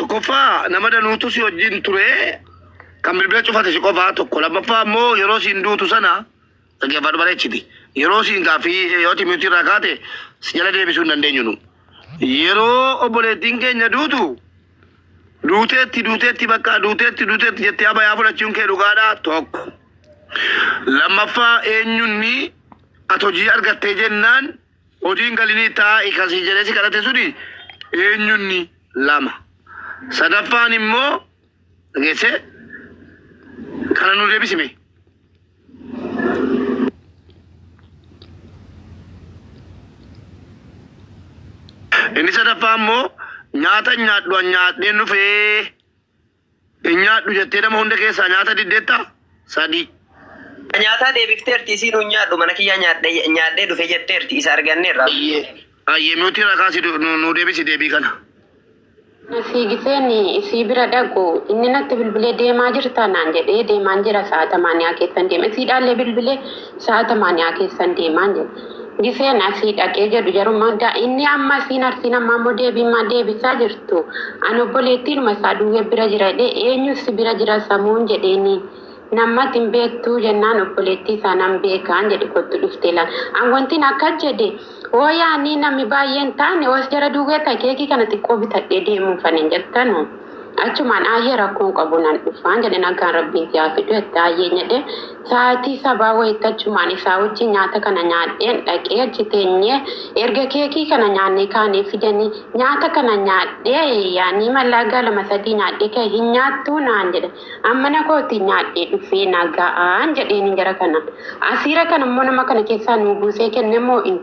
Tokkoffaa nama danuutu si wajjin ture kan bilbila cufate si qofaa tokko. Lammaffaa immoo yeroo siin duutu sana dhaggeeffadhu bareechiti. Yeroo siin gaaffii yoo mute irraa kaate si jala deebisuu hin dandeenyu nu. Yeroo obboleettiin keenya duutu duuteetti duuteetti bakka duuteetti duuteetti jettee abayaa fudhachuun kee dhugaadhaa tokko. Lammaffaa eenyunni ati hojii argattee jennaan hojiin galinii taa'i kasii jedhee si kadhate suni eenyunni lama. Sadaffaan immoo dhageessee kana nu deebisime. Inni sadaffaa immoo nyaata hin nyaadhu an nyaadheen dhufee hin nyaadhu jettee nama hunda keessaa nyaata diddeetta sadi. Nyaataa deebifteerti isiin hin nyaadhu mana kiyyaa nyaadhee nyaadhee dhufe jetteerti isa arganneerra. Ayyee mute irraa kaasii nu deebisi deebii kana. Fiigiseen isii bira dhaqu inni natti bilbilee deemaa jirta naan jedhee deemaan jira sa'a tamaaniyaa keessan deema. Isiidhaallee bilbilee sa'a tamaaniyaa keessan deemaan jedhe. Giseen asii dhaqee jedhu jarummaa hundaa inni amma asiin arsiin amma ammoo deebiin deebisaa jirtu. Ani obboleettiinuma isaa duwwee bira jira jedhee eenyu si bira jira samuun jedheeni. Namatti hin beektuu jennaan obboleettii isaa nan beekaan jedhe kottu dhuftee laal. An wantin akka jedhe hoo yaanii namni baay'een taane hoos jara duwwee ta'e keekii kana xiqqoo bitadhee deemuufan hin jettanu. Achumaan aayyee rakkoon qabu nan dhufaan jedhe nagaan rabbiin si haa fidu jette aayyee jedhe sa'aatii sabaa wayitti achumaan isaa wajjin nyaata kana nyaadheen dhaqee achi teenyee erga keekii kana nyaannee kaanee fidanii nyaata kana nyaadhee yaanii mallaagaa lama sadii nyaadhee ka'e hin nyaattuu naan jedhe amma na kooti nyaadhee dhufee naga'aan jedheen jara kana. Asiira kana immoo nama kana keessaa nu buusee kenne immoo hin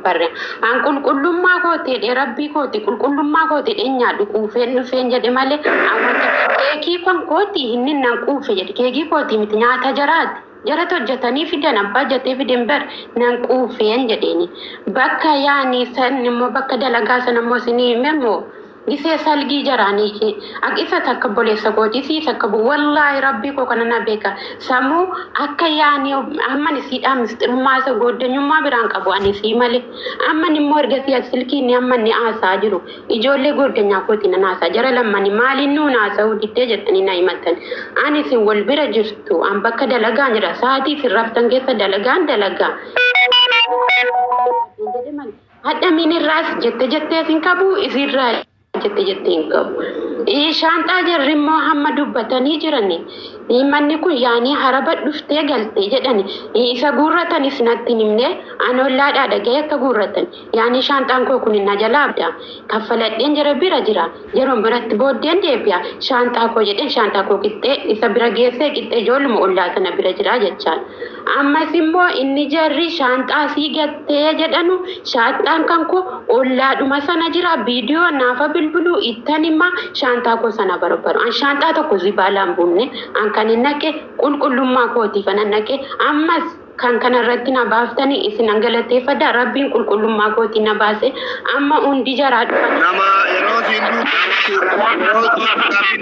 barre. An qulqullummaa kooti jedhee rabbii kooti qulqullummaa kooti jedhee nyaadhu quufeen dhufeen jedhe malee an wanta keekii kan kooti inni nan quufe jedhe keekii kooti miti nyaata jaraati. Jaratu hojjetanii fidan abbaa hojjetee fidan bar nan quufeen jedheeni. Bakka yaani san immoo bakka dalagaa sana immoo isinii hime immoo gisee salgii jaraanii isa takka obboleessa kooti isii takka wallaahi rabbii koo kana na beeka sammuu akka yaani amman isiidhaa misxirummaa isa gooddanyummaa biraan qabu ani isii malee amman immoo ergasii as silkii inni amman ni haasaa jiru ijoollee gooddanyaa kooti nan haasaa jara lammani maaliin nuun haasa'uu diddee jedhanii na himatan ani isin wal bira jirtu an bakka dalagaan jira sa'aatii isin raftan keessa dalagaan dalagaa. Hadha minirraas jette jettee isin qabu isirraa jette jettee hin qabu. Shaanxaa jarri immoo hamma dubbatanii jirani. Manni kun yaanii haraba dhuftee galte jedhani. Isa guurratanis natti hin himne ani ollaadhaa dhaga'ee akka guurratan. Yaanii shaanxaan koo kun na jalaa abda. Kaffaladheen jara bira jira. Yeroon biratti booddeen deebi'a. Shaanxaa koo jedheen shaanxaa koo qixxee isa bira geessee qixxee ijoolluma ollaa sana bira jira jechaan. Ammas immoo inni jarri shaanxaa sii gattee jedhanu shaanxaan kan koo ollaadhuma sana jira viidiyoo naafa bilbiluu ittan hima shaanxaa koo sana barbaadu. An shaanxaa tokko zibaalaan buunne an kan hin naqe qulqullummaa kootiif an naqe ammas kan kanarratti na baaftanii isin an galateeffadha rabbiin qulqullummaa kootii na baase amma hundi jaraa dhufan. Nama yeroo siin duuteetti yeroo gaaffii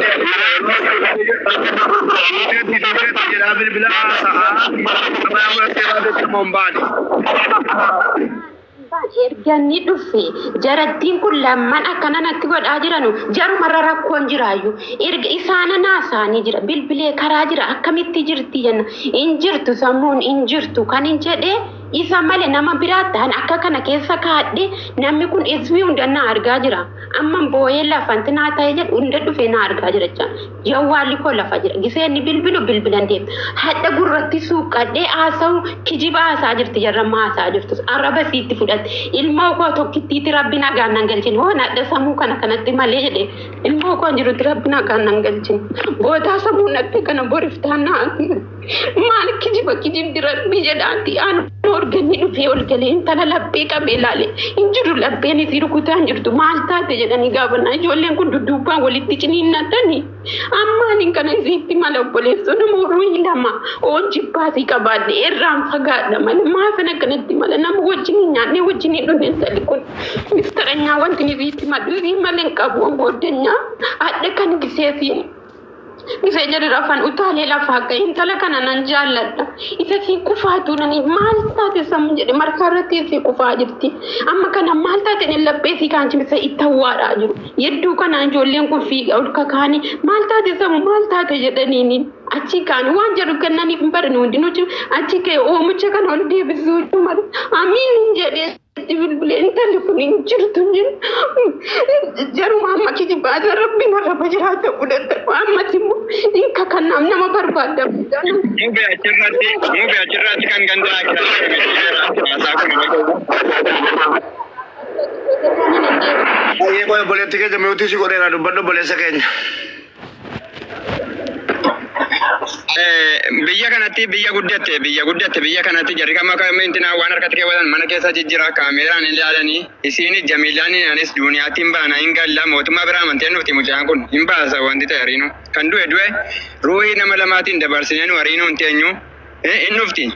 duuteetti duuteetti jedhaa bilbila haasa'aa abayaa fudhattee baatetti immoo hin baane. Erga inni dhufe jarattiin kun lamman akkana natti godhaa jiranu jarumarra rakkoon jiraayyuu erga isaana naasaanii jira bilbilee karaa jira akkamitti jirti jenna hin jirtu sammuun hin jirtu kan hin jedhee isa malee nama biraa ta'an akka kana keessa kaadhe namni kun ismii hunda na argaa jira amma boo'ee lafanti naa ta'e jedhu hunda dhufee na argaa jira jecha jawwaalli koo lafa jira gisee inni bilbilu bilbilan deema hadha gurratti suuqqadhee haasa'u kijiba haasaa jirti jarrammaa haasaa jirtus arraba siitti fudhatte ilmoo koo tokkittiitti rabbi nagaan nan galchin hoo nadha sammuu kana kanatti malee jedhe ilmoo koo jirutti rabbi nagaan nan galchin bootaa sammuu natti kana boriftaan naa maal kijiba kijibdi rabbi jedhaanti aan organni dhufee ol galee intala laphee qabee ilaale hin jiru lapheen isii rukutaa hin jirtu maal taate jedhanii gaafannaa ijoolleen kun dudduubbaan walitti ciniinnatanii ammaan hin kana isiitti mala obboleessoo nama horii lama oon jibbaasii qabaadhe irraan fagaadha malee maafin akkanatti mala nama wajjin hin nyaanne wajjin hin dhunne intalli kun mistaranyaa wanti isiitti madhu isii malee hin qabu gooddanyaa hadha kan giseesiin. Gisee jedhu rafan utaalee lafaa ka'e intala kana nan jaalladha. Isa sii kufaatu nani maal taate sammuu jedhe markaa irratti sii kufaa jirti. Amma kana maal taate inni laphee sii kaan cimsa itti awwaadhaa jiru. Yedduu kana ijoolleen kun fiiga ol kakaanii maal taate sammuu maal taate jedhaniini achi kaanii waan jedhu kennaniif hin barani hundinuu achi ka'e oomicha kana ol deebisuu malee amiin hin jedhee. Itti bilbilee intalli kun hin jirtu jedhu jaruma amma kijibaata rabbiin arraba jiraata fudhadha ammas immoo hin kakannaam nama barbaadda. Mube achirratti kan ganda akiraa haasaa kun. Baay'ee qoy obboleetti keenya mute si godheera, dubbadhu obboleessa keenya. Biyya kanatti biyya guddatte biyya kanatti jarri kama kamiintina waan harkatti keewwatan mana keessa jijjiira kaameeraan ilaalanii isiin jamiilaan anis duuniyaatti hin baana hin galla mootummaa biraa amanteen dhufti mucaan kun hin baasa wanti ta'e hariinu kan du'e du'e ruuhii nama lamaatiin dabarsinee nu hariinuu hin teenyu hin dhufti.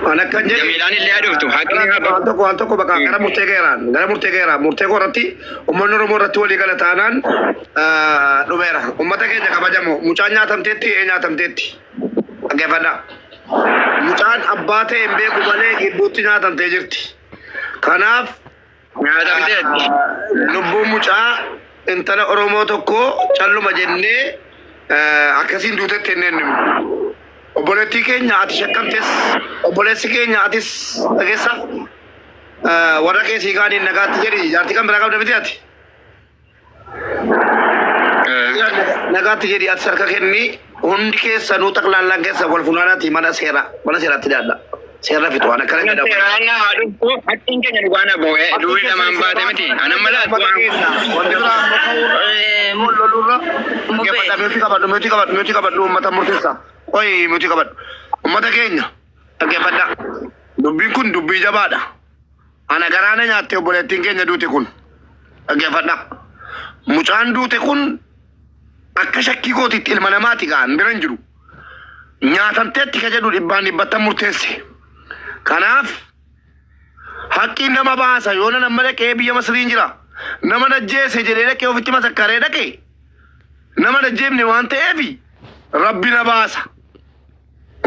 Waan akkan jedhe. Jamiilaan illee haa dhuftu haqni haa Waan tokko bakka gara murtee geeraan murtee koo irratti uummanni Oromoo irratti walii gala taanaan dhumeera. Uummata keenya kabajamoo, mucaan nyaatamteetti, ee nyaatamteetti. Dhaggeeffadhaa. Mucaan abbaa ta'e hin beeku malee gidduutti nyaatamtee jirti. Kanaaf nyaatamteetti. Lubbuun mucaa intala Oromoo tokko calluma jennee akkasiin duutetti hin eenyu. Obboleettii keenya ati shakkamtes, obboleessi keenya atis dhageessa, warra keessii kaaniin nagaatti jedhi. Jaartii kan biraa qabda miti ati. Nagaatti jedhi, ati harka kenni. Hundi keessanuu xaqlaallaan keessa wal funaanaati mana seeraatti dhiyaadha. Seerra fitu waan akkana jedhamu. Seeraan haa dhuftu, haqqiin keenya dhugaan bu'ee durii lamaan baate miti anan malaatu. Wanti biraa ammoo lolurra dhaggeeffadha. Mute qabadhu, mute qabadhu, mute qabadhu, uummata murteessa. Qoy, mute qabadhu. Uummata keenya dhaggeeffadha. Dubbiin kun dubbii jabaadha. Ana garaana nyaatte obboleettiin keenya duute kun. Dhaggeeffadha. Mucaan duute kun akka shakkii kootitti ilma namaati gaan bira hin jiru. Nyaatamteetti ka jedhu dhibbaan dhibbattan murteesse. Kanaaf haqqiin nama baasa. Yoo nan amma dhaqee biyya Masriin jira. Nama najjeese jedhee dhaqee ofitti masakkaree dhaqee nama najjeefne waan ta'eef rabbi na baasa.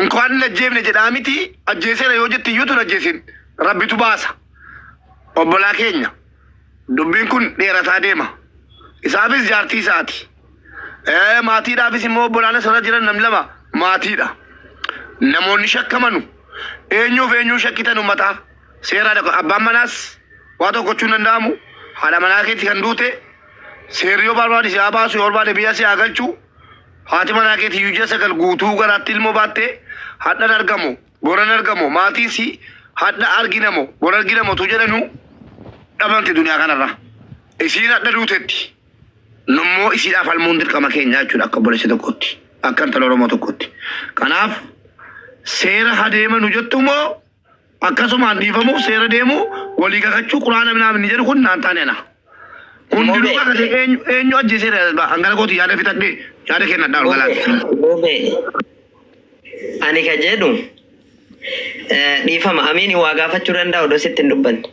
Inkaan najjeefne jedhaa miti, ajjeeseera yoo jette iyyuu tun ajjeesin rabbitu baasa. Obbolaa keenya, dubbiin kun dheerataa deema. Isaafis jaartii isaati. Maatiidhaafis immoo obbolaan asirra jiran namni lama maatiidha. Namoonni shakkamanu eenyuuf eenyuu shakkitan uummataa seera abbaan manaas waa tokko gochuu hin danda'amu. Haadha manaa keetti kan duute seerri yoo barbaade si haa baasu, yoo barbaade biyya si haa galchu. Haati manaa keetti iyyuu ji'a 9 guutuu garaatti ilmoo baattee hadhan argamu boran argamu maatiin si hadha arginamo bor arginamo tu jedhanu dhabamte duniyaa kanarra. Isiin hadha duutetti. Nummoo isiidhaaf falmuun dirqama keenya jechuudha akka obboleessa tokkotti, akka intala Oromoo tokkotti. Kanaaf seera hadeemanu jettu moo akkasumaan dhiifamuuf seera deemu walii kakachuu quraana minaamin jedhu kun naan taane ana. Hundinuu kakate eenyu eenyu ajjeeseera hangana kooti yaada fixadhee yaada kennadhaa ol galaati. Gobe, ani ka jedhu dhiifama amiini waa gaafachuu danda'a odoo sitti hin dubbanne.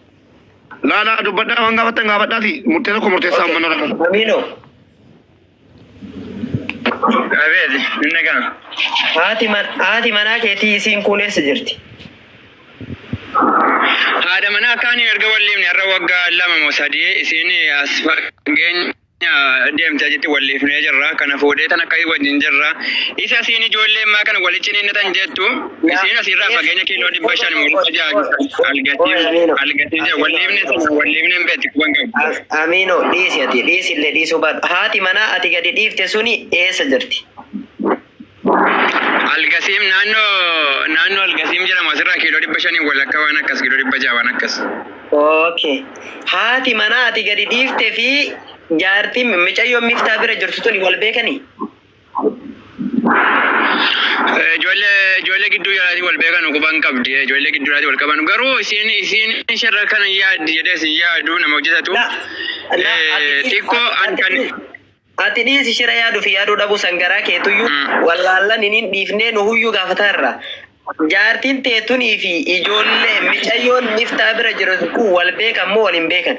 Laa laa, dubbadhaa, waan gaafattan gaafadhaati, murtee tokko murteessaa uummanni Oromoo. Amiino. Abeeti, inni gama. Haati manaa keetii isiin kun eessa jirti? Haadha manaa akkaanii erga walliifne har'a waggaa 2 moo 3 isiin as fageenya deemtee achitti walliifnee jirra. Kana fuudhee tan akka wajjin jirra. Isa isiin ijoollee ammaa kana walitti ciniinnatan jettu isiin asirraa fageenya kiiloo 500 moo 600 algatii algatii jira. Walliifne sana walliifne hin beekti quban qabu. Amiino, dhiisi, ati dhiisi illee dhiisuu baadhu. Haati manaa ati gadi dhiifte suni eessa jirti? Algasiim, naannoo Algasiim jedhamu, asirraa kiiloo 500 walakkaa waan akkas, kiiloo 600 waan akkas. Okay. Haati manaa ati gadi dhiifte fi jaartiin micayyoon miftaa bira jirtu tuni wal beekanii? Ijoollee gidduu jalaatii wal beekan quban qabdi. Ijoollee gidduu jalaatii wal qaban garuu isiin isharra kana yaaddi jedhee isin yaadu nama hojjetatu. Xiqqoo an kan Ati dhiisi, shira yaaduu fi yaaduu dhabuu sangaraa keetuyyuu wallaallan inin dhiifnee nu huyyuu gaafataa irra. Jaartiin teetunii fi ijoollee micayyoon miftaa bira jiru kun wal beekan moo wal hin beekan?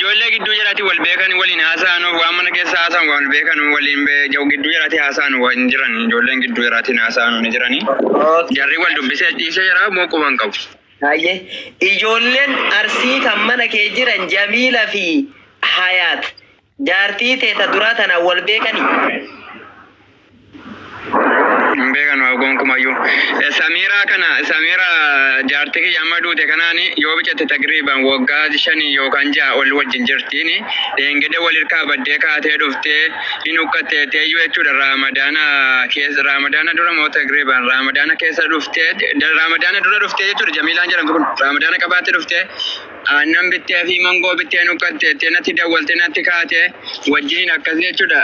Ijoollee gidduu jiraati wal beekan waliin haasa'an waan mana keessa haasa'an wal beekan waliin gidduu jiraati haasa'an waan jiran ijoolleen gidduu jiraatiin haasa'an ni jirani. Jarri wal dubbisee dhiisee jira moo quban qabu. Hayyee ijoolleen Arsii kan mana kee jiran Jamiila fi Hayaat jaartii teeta duraa tana wal beekanii? Hin beekan waa gonkumayyuu. Samiiraa kana Samiiraa jaartii kiyya amma duute kanaan yoo bicatte taqriiban waggaa 5 yookaan 6 ol wajjin jirtiin dheengede wal hirkaa baddee kaatee dhuftee hin huqqatte teeyyuu jechuudha. Raamadaana keessa, Raamadaana dura moo taqriiban Raamadaana keessa dhuftee, Raamadaana dura dhuftee jechuudha. Jamiilaan jedhamtu kun Raamadaana qabaatte dhuftee aannan bittee fi mangoo bittee hin huqqatte natti dawwalte natti kaatee wajjin akkas jechuudha.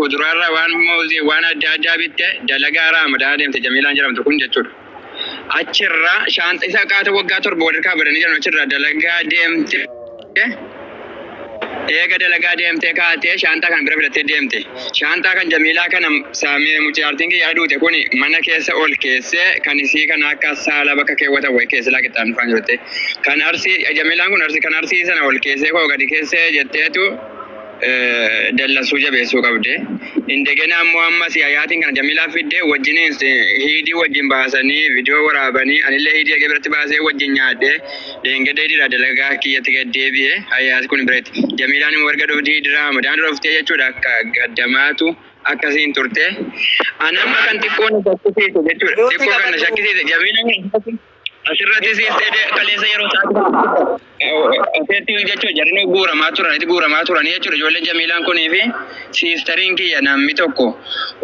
Kuduraarraa waan muuzii waan adda addaa bitte dalagaa Raamadaana deemte Jamiilaan jedhamtu kun jechuudha. Achirraa shaanta isa qaata waggaa 7 wal harkaa badanii jiran achirraa dalagaa deemte. Eega dalagaa deemtee kaatee shaantaa kan bira fidattee deemte. Shaantaa kan Jamiilaa kana saamee mucaartiin kiyyaa duute kun mana keessa ol keessee kan isii kana akka saala bakka keewwatan wayii keessa laa qixxaan dhufaan jirte. Kan Arsii Jamiilaan kun Arsii kan Arsii sana ol keessee koo gadi keessee jetteetu dallansuu jabeessuu qabde. Indegena ammoo ammas Hayaatiin kana Jamiilaa fidde wajjiniin hiidii wajjin baasanii viidiyoo waraabanii anillee hiidii eegee biratti baasee wajjin nyaadhee deengedee hidhiidha dalagaa kiyyatti gad deebi'e Hayaat kun biratti. Jamiilaan immoo erga dhufti Raamadaan dura dhuftee jechuudha akka gaddamaatu akkasiin turte. Ani amma kan xiqqoo na shakkisiise jechuudha. Nuti Xiqqoo kan na qabadhu. shakkisiise Jamiilaan asirratti siistee kaleessa yeroo sa'aatii jechuudha jarri guuramaa turan itti guuramaa turanii jechuudha. Ijoolleen Jamiilaan kunii fi siistariin kiyya namni tokko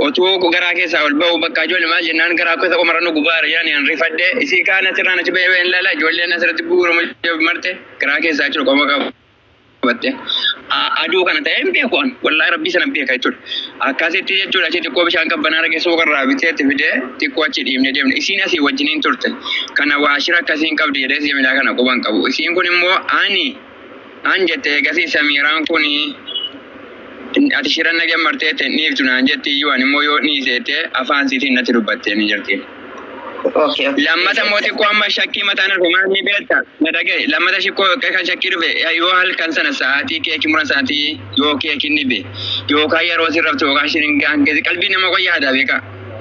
otuu garaa keessaa ol ba'u bakka ijoollee maal jennaan garaa keessa qomarra nu gubaara jedhanii an rifadhe isii kaan asirraan achi ba'ee hin lala ijoolleen asirratti guuramu marte garaa keessaa jechuudha qoma qabu. Qabatte aduu kana ta'ee hin beeku an wallaahi rabbii sana beeka jechuudha. Akkasitti jechuudha achi xiqqoo bishaan qabbanaa argee suuqarraa bitee itti fidee xiqqoo achi dhiibnee deemne. Isiin asii wajjiniin turte. Kana waashira akkasiin qabdi jedhee Jamiilaa kana quban qabu. Isiin kun immoo ani an jette eegasii Samiiraan kun ati shiran na gammartee ta'e dhiiftu naan jetti iyyuu ani immoo yoo dhiiseete afaan siitiin natti dubbattee ni jirti. Okay. Lammata immoo xiqqoo amma shakkii mataan dhufe maal ni beekta na dhagaye. Lammata shikkoo kan shakkii dhufe yoo halkan sana sa'aatii keekii muran sa'aatii yoo keekiin dhibe yookaan yeroo si raftu yookaan shiringaan keessa qalbii nama qoyyaadha beeka.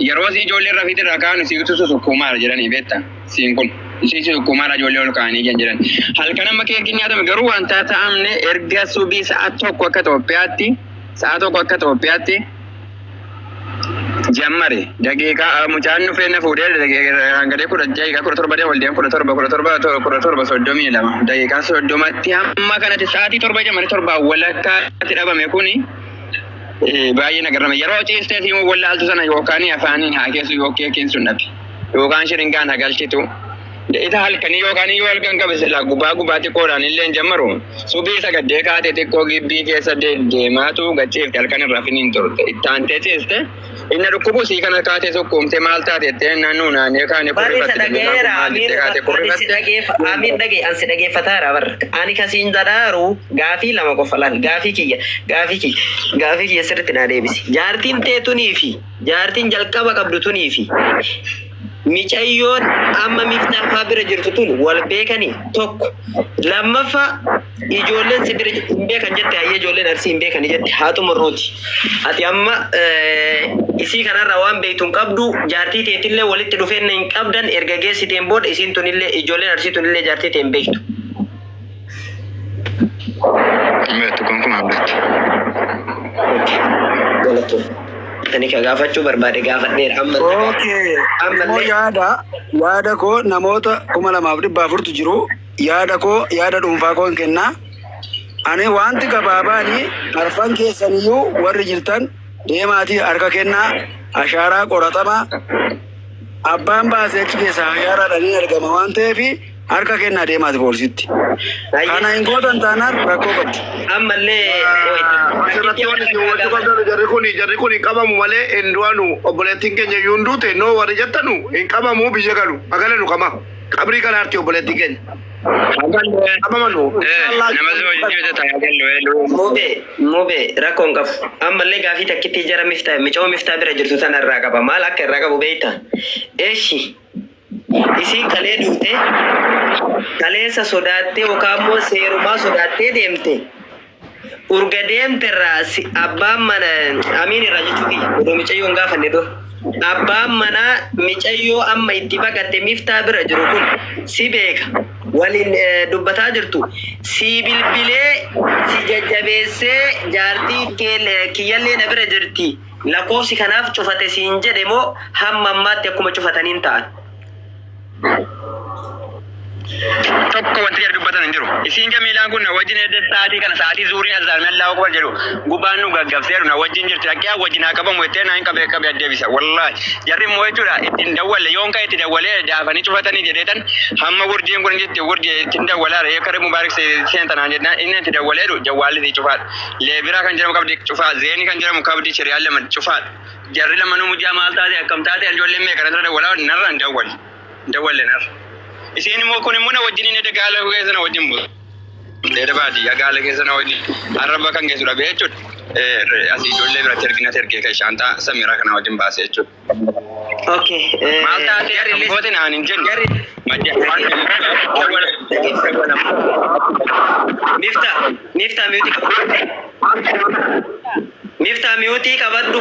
Yeroo si ijoollee rafiitti irraa kaanu siitu sukkuumaadha jedhanii beekta siin kun. Isiin sukkuumaadha ijoollee ol kaa'anii kan jedhan. Halkan amma keekiin nyaatame garuu wanta ta'amne erga subii sa'a 1 akka Itoophiyaatti sa'a 1 akka Itoophiyaatti jammare daqiiqaa mucaan dhufee na fuudhee hangadee 16 daqiiqaa 17 wal deemu 17 17 17 32 daqiiqaa 30tti hamma kanatti sa'aatii 7 jammare 7 walakkaatti dhabame kuni baay'ee na garrame. Yeroo ciistee siimuu wallaaltu sana yookaan afaaniin haa keessu yookiin keekiin sun dhabe yookaan shiringaan haa galchitu. Isa halkanii yookaan yoo halkan qabe silaa gubbaa gubbaa xiqqoodhaan illee hin jammaru. Subii isa gaddee kaatee xiqqoo gibbii keessa deddeemaatu gachiifte halkan irraa finiin turte. Ittaantee ciiste inni dhukkubu sii kana kaatee sukkuumtee maal taate jettee naannoo naannee kaane Barri isa kurrifatte. dhagayeera Maal Amiin jettee kaatee ani si kurrifatte. dhageeffa Amiin dhagaye an si dhageeffataara barra. Ani kasiin dhadhaaru gaafii lama qofa laal gaafii kiyya gaafii kiyya gaafii kiyya sirriitti naa deebisi. Jaartiin tee tunii fi jaartiin jalqaba qabdu tunii fi micayyoon amma Miftaafaa bira jirtu tun wal beekanii tokko. Lammaffaa ijoolleen si bira hin beekan jette hayyee ijoolleen Arsii hin beekani jette haa xumurruuti. Ati amma isii kanarraa waan beektu hin qabdu jaartii teetillee walitti dhufeenya hin qabdan erga geessiteen booda isiin tunillee ijoolleen Arsii tunillee jaartii tee hin beektu. Hin beektu gonkumaa hin beektu. Galatoomi. Ani ka gaafachuu barbaade gaafadheera amma. Okay. Ammallee. Immoo yaada koo namoota 2400tu jiru. Yaada koo yaada dhuunfaa koo hin kennaa. Ani wanti gabaabaani arfan keessaniyyuu warri jirtan deemaatii harka kennaa ashaaraa qoratamaa abbaan baasee achi keessaa ashaaraadhaan ni argama waan ta'eef harka kennaa deemaati poolisitti. Kana hin gootan taanaan rakkoo qabdu. Ammallee. Asirratti waan isin hubachuu qabdan jarri kun hin qabamu malee hin du'anu obboleettiin keenya iyyuu hin duute noo warri jettanu hin qabamu biyya galu magalanu kama qabrii galaarti obboleettiin keenya qabamanu. Nama si hojii hojjeta hagallu. Mube mube rakkoon qabu. Ammallee gaafii takkitti jara Miftaa micoo Miftaa bira jirtu sana irraa qaba. Maal akka irraa qabu beektaa? Eeshi isiin kalee duute kaleessa sodaattee yookaan immoo seerumaa sodaattee deemte. Urga deemterraa abbaan mana amiin irraa jechuu kiyya odoo micayyoo hin gaafanne dura. Abbaan manaa micayyoo amma itti baqatte miftaa bira jiru kun si beeka. Waliin dubbataa jirtu. Si bilbilee si jajjabeessee jaartii kiyyallee na bira jirti. Lakkoofsi kanaaf cufate siin jedhe moo hamma ammaatti akkuma cufataniin ta'an? Tokko wanti jedhu dubbatan hin jiru. Isiin Jamiilaan kun na wajjin edda sa'aatii kana sa'aatii zuuriin azzaarmee Allahu akbar jedhu gubbaan nu gaggabseeru na wajjin jirti. Dhaqee wajjin haa qabamu jettee na hin qabee qabee addeebisa. Wallaahi jarri immoo jechuudha ittiin dawwalle yoon ka'e itti dawwalee daafanii cufatanii jedheetan hamma gurjiin kun jirti gurji ittiin dawwalaa re'ee karee mubaarik seentanaan jennaan inni itti dawwaleeru jawwaalli si cufaadha. Leebiraa kan jedhamu qabdi cufaa zeenii kan jedhamu qabdi shiriyaan lama cufaadha. Jarri lamanuu mujaa maal taate akkam taate ijoolleen meeqa narra dawwalaa narra hin dawwalle. Dawwalle narra. Isiin immoo kun immoo na wajjin inni gaala keessa na wajjin bulu. Dheeda baadiyyaa gaala keessa na wajjin arraba kan geessu dhabee jechuudha. Asii ijoollee biratti ergina ergee kan shaantaa samiraa kana wajjin baase jechuudha. Okay. Maal taatee akkam goote naan hin jennu. Mifta, mifta miyuutii qabadhu. Mifta miyuutii qabadhu.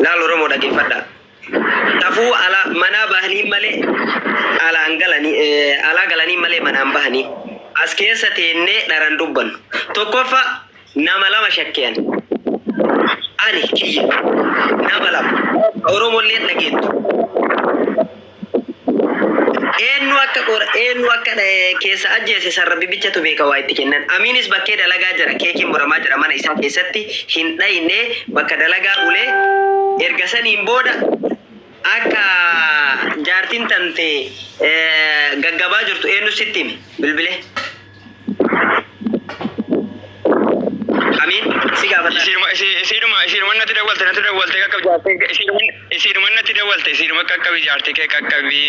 Laal Oromoo dhaggeeffadhaa. Tafuu ala manaa bahanii malee alaan galanii alaa galanii malee manaan bahanii as keessa teennee dharan dubbannu. Tokkoffaa nama lama shakkeen. Ani kiyya nama lama Oromollee dhageettu. Eenyu akka qora eenyu akka keessa ajjeese sarara bichatu beeka waa itti kennan. Amiinis bakkee dalagaa jira keekiin muramaa jira mana isaa keessatti hin dhayne bakka dalagaa ulee erga saniin booda akka jaartiin tante gaggabaa jirtu eenyu sitti hime bilbilee. Amiin si gaafata. Isiidhuma natti dawwalte natti dawwalte qaqqabi isiidhuma natti dawwalte isiidhuma qaqqabi jaartii kee qaqqabi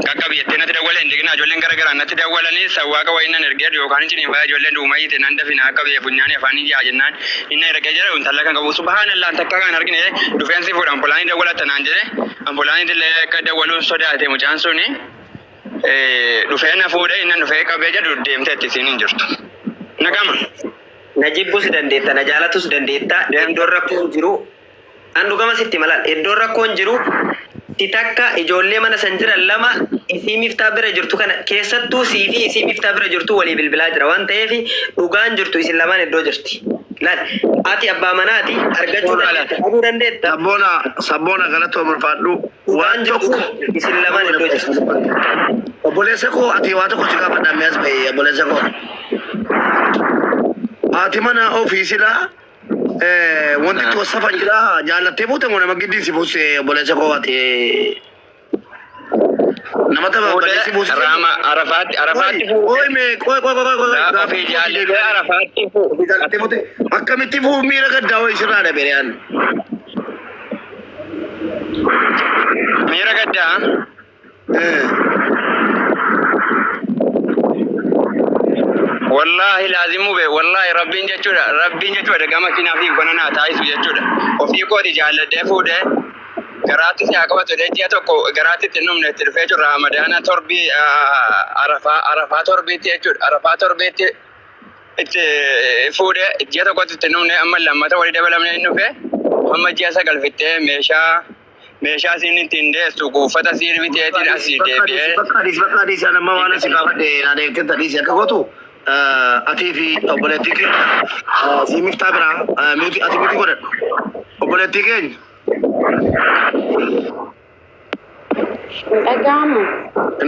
qaqqabi jettee natti dawwale hin dignaa ijoolleen gara garaan natti dawwalanii sawwaaqa wayii nan ergee yookaan hin faya ijoolleen duuma hiite nan dafina akka biyya funyaanii afaan ijaa jennaan inni ergee jira intala kan qabu subhaanallah takka kan argine dhufeensi fuudha ampulaanii dawwalatta naan jedhe ampulaanii illee akka dawwaluun sodaate mucaan suni dhufee na fuudhee inni dhufee qabee jedhu deemteetti isiin hin jirtu. Nagama. Na jibbus dandeetta, na jaalatus dandeetta. Iddoon rakkoon jiru, an dhugama sitti malaan iddoon rakkoon jiru si takka ijoollee mana san jiran lama isii miftaa bira jirtu kana keessattuu sii fi isii miftaa bira jirtu walii bilbilaa jira waan ta'eef dhugaan jirtu isin lamaan iddoo jirti. Laal ati abbaa manaati argachuu dandeetta, dhabuu dandeetta. Sabboona sabboona galatoo murfaadhu. Dhugaan jirtu isin lamaan iddoo jirti. Obboleessa koo ati waa tokko si gaafadha ammas ba'e obboleessa koo. Haati mana ofii silaa wanti itti wassafan jira jaallattee fuute moo nama giddiin si fuuse obboleessa koo ati nama tapha balleessi fuuse. Raama Arafaatti Arafaatti Qoy mee qoy qoy qoy qoy ofii jaallattee Arafaatti ofii jaallattee fuute akkamitti fuuf miira gaddaa wayii sirraa dhabe riyaan. Miira gaddaa. Wallaahi laazimu be wallaahi rabbiin jechuudha rabbiin jechuudha gama kinaaf hiikona naa taayisu jechuudha ofii kooti jaalladhee fuudhee garaatti si haa qabatu ji'a tokko garaatti itti numne itti dhufee jiru ramadaana torbii arafaa arafaa torbiitti jechuudha arafaa torbiitti itti fuudhee ji'a tokkotti itti numne amma lammata walii dabalamne hin dhufe amma ji'a sagal fixxee meeshaa meeshaa siin ittiin deessu uffata siin biteetiin asii deebi'ee. Bakka adiis bakka adiis amma waan asi gaafadhe naan eegtee adiis akka gootu atii fi obboleettii keenya si miftaa biraa miti ati miti godhadhu obboleettii keenya. Dhaga'amu.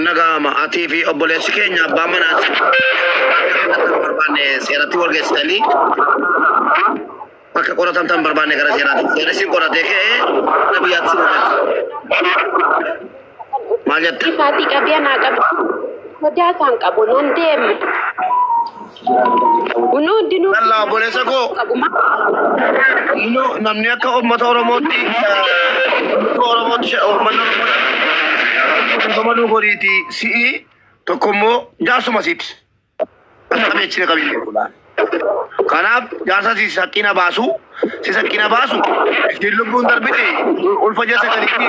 Nagama atii fi obboleessi keenya abbaa manaa barbaanne seeratti wal geessitanii bakka qoratamtan barbaanne gara seeraatti seerri sin qoratee ka'ee gara biyyaatti sin oolcha. Maal jetta? Isaatii qabee naa qabe. Sodaa isaan qabu nan deema. Kun hundinuu. Lallaa obboleessa koo namni akka uummata Oromootti Oromootti uummanni Oromoo gamanuu godhiiti si'i tokko immoo jaarsuma siiti. Qabeechine qabiin Kanaaf jaarsa si saqqina baasu si saqqina baasu ittiin lubbuun darbite ulfa ji'a sagalitti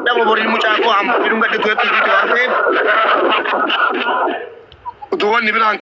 dhama boriin mucaa koo amma fiduun gadhitu hedduu waan ta'eef utuu wanni biraan